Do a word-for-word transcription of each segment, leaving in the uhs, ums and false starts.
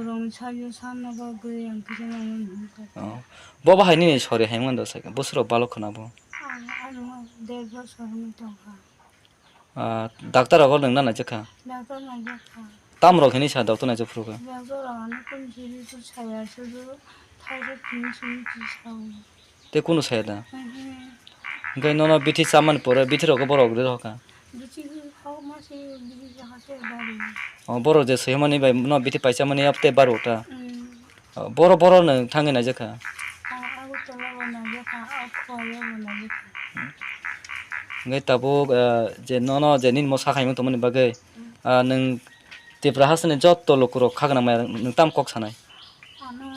Rong sayo sanna bagwi ang kisa nangmani hwnka. Oh. Bo bahai nini sori hai mando sai. Bosoro balok khna bo. Ang ano der bosor ni tongkha. Ah, doctor rogo nwng na naijak kha? Doctor naijak kha. Tam rok hini sa doctor naijak phuru kha? Doctor rok ano kun jiri tu saya sudu thaijak tini sini ti sao. Te kunu saya da? Mhm. Hingke nono bithi chamani pore bithi rok borok rwi rokha? Bithi hok ma se bithi jaha se bari. Oh, borok je soyamani bai no bithi paichamani yapte baro ta? Mm. Oh, boro, boro no thangwi naijak kha? Ah, Agartala bo naijak kha, ah, Khowai bo naijak kha. Hingke tabuk, ah, je nono je nini mo sakhaimung tongmani bagwi, ah, nwng Tipra hasteni jotto lukurok kha gwnang maya nwng tam kok sanai? Ano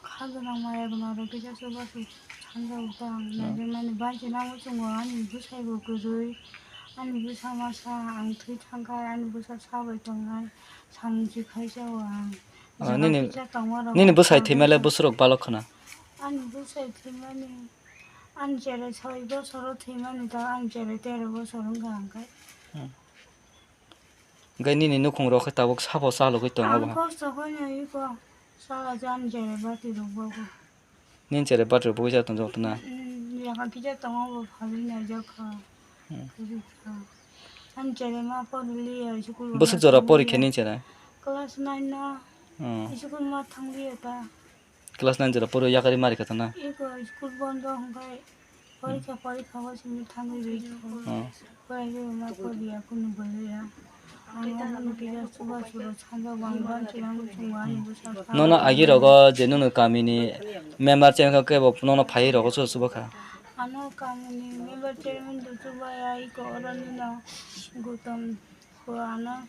kha gwnang maya gwnang rok kisa chubachu sanjao tang. Hmm. Naijaknani bai se nango chungo ani bwsai bo kwrwi, ani bwsa masa ang thwi thangkha, ani bwsa sabai tongnai, samung si khaisa o ang. Ah, nini, nini bwsai thwimale bwswrok balok khna? Ani bwsai thwimani, ani cherai soi bosoro thwimani ta, ani cherai tero bosor wngkha ang khe. Hmm. Hingke nini nukhung rok khe tabuk sabo chalogwi tongo. Ang bo kosto khaino iko chala je ani cherai bati rok bogo. Nini cherai bati rok bogwi ja tongjak tongna? Hmm, yakha kisa tongo bo phalwi naijak kha. Hmm. Kwrwi kha. Ani cherai ma porli ya school. Bwswk jora pori khe nini cherai? Class nine no. Hmm. School ma thangliya ta. Class nine jora poro yakari mari kha tana? Iko school bondo hwnkhe porikha, porikha o simi thangwi rwi kha. Oh. Porikha ma poriya kunu bolya. Ano kunu kisa chuba chuba sanja bang bang chilang chunga ani bwsa. Nono agi rogo je nono kamini member chengkha kebo nono phai rogo chuba chuba kha? Ano kamini member chairman do chuba ya iko oro nino Gautam. Ko ano,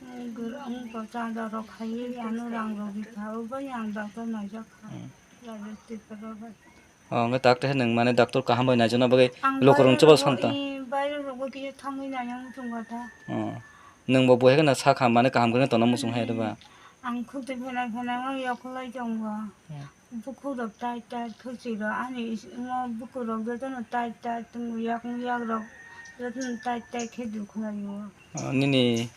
mm, gor-, ang bo chanda rok khai, ano rang rok rikha, o bai ang doctor naijak kha. Hmm. Private Tripura bai. Oh, hwnkhe doctor khe nwng mane doctor kaham bai naijakna bagwi lukurok chubao santa? Ang bairok rogo, i, bairok rogo kisa thangwi naina muchung kha ta. Oh. Nwng bo bo hai kheno sakha mane kaham khe tongna muchung hai rwba? Hmm. Ang khuk twi phaina phaina ang yokhol lai tongo. Hmm. Bukhuk rok tight tight khwchwirok ani is-, imo bukhuk rok jotono tight tight tongo, yakung yak rok jotono tight tight khe dukhlaio. Ah, nini,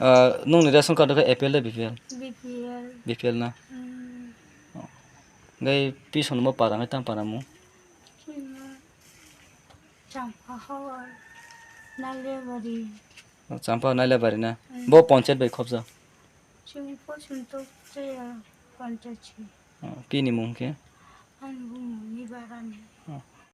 ah, nungni ration card khe A P L de B P L? B P L. B P L na? Hmm. Oh. Gai pison mo para ngai tang para mo? Chini Champa Hawar, Nailebari. Oh, Champa Nailebari na? Hmm. Bo panchayat bai khobjak? Chini pochon tok chaya panchayat si. Oh, bini mung khe? Ani bumung ni barani. Oh.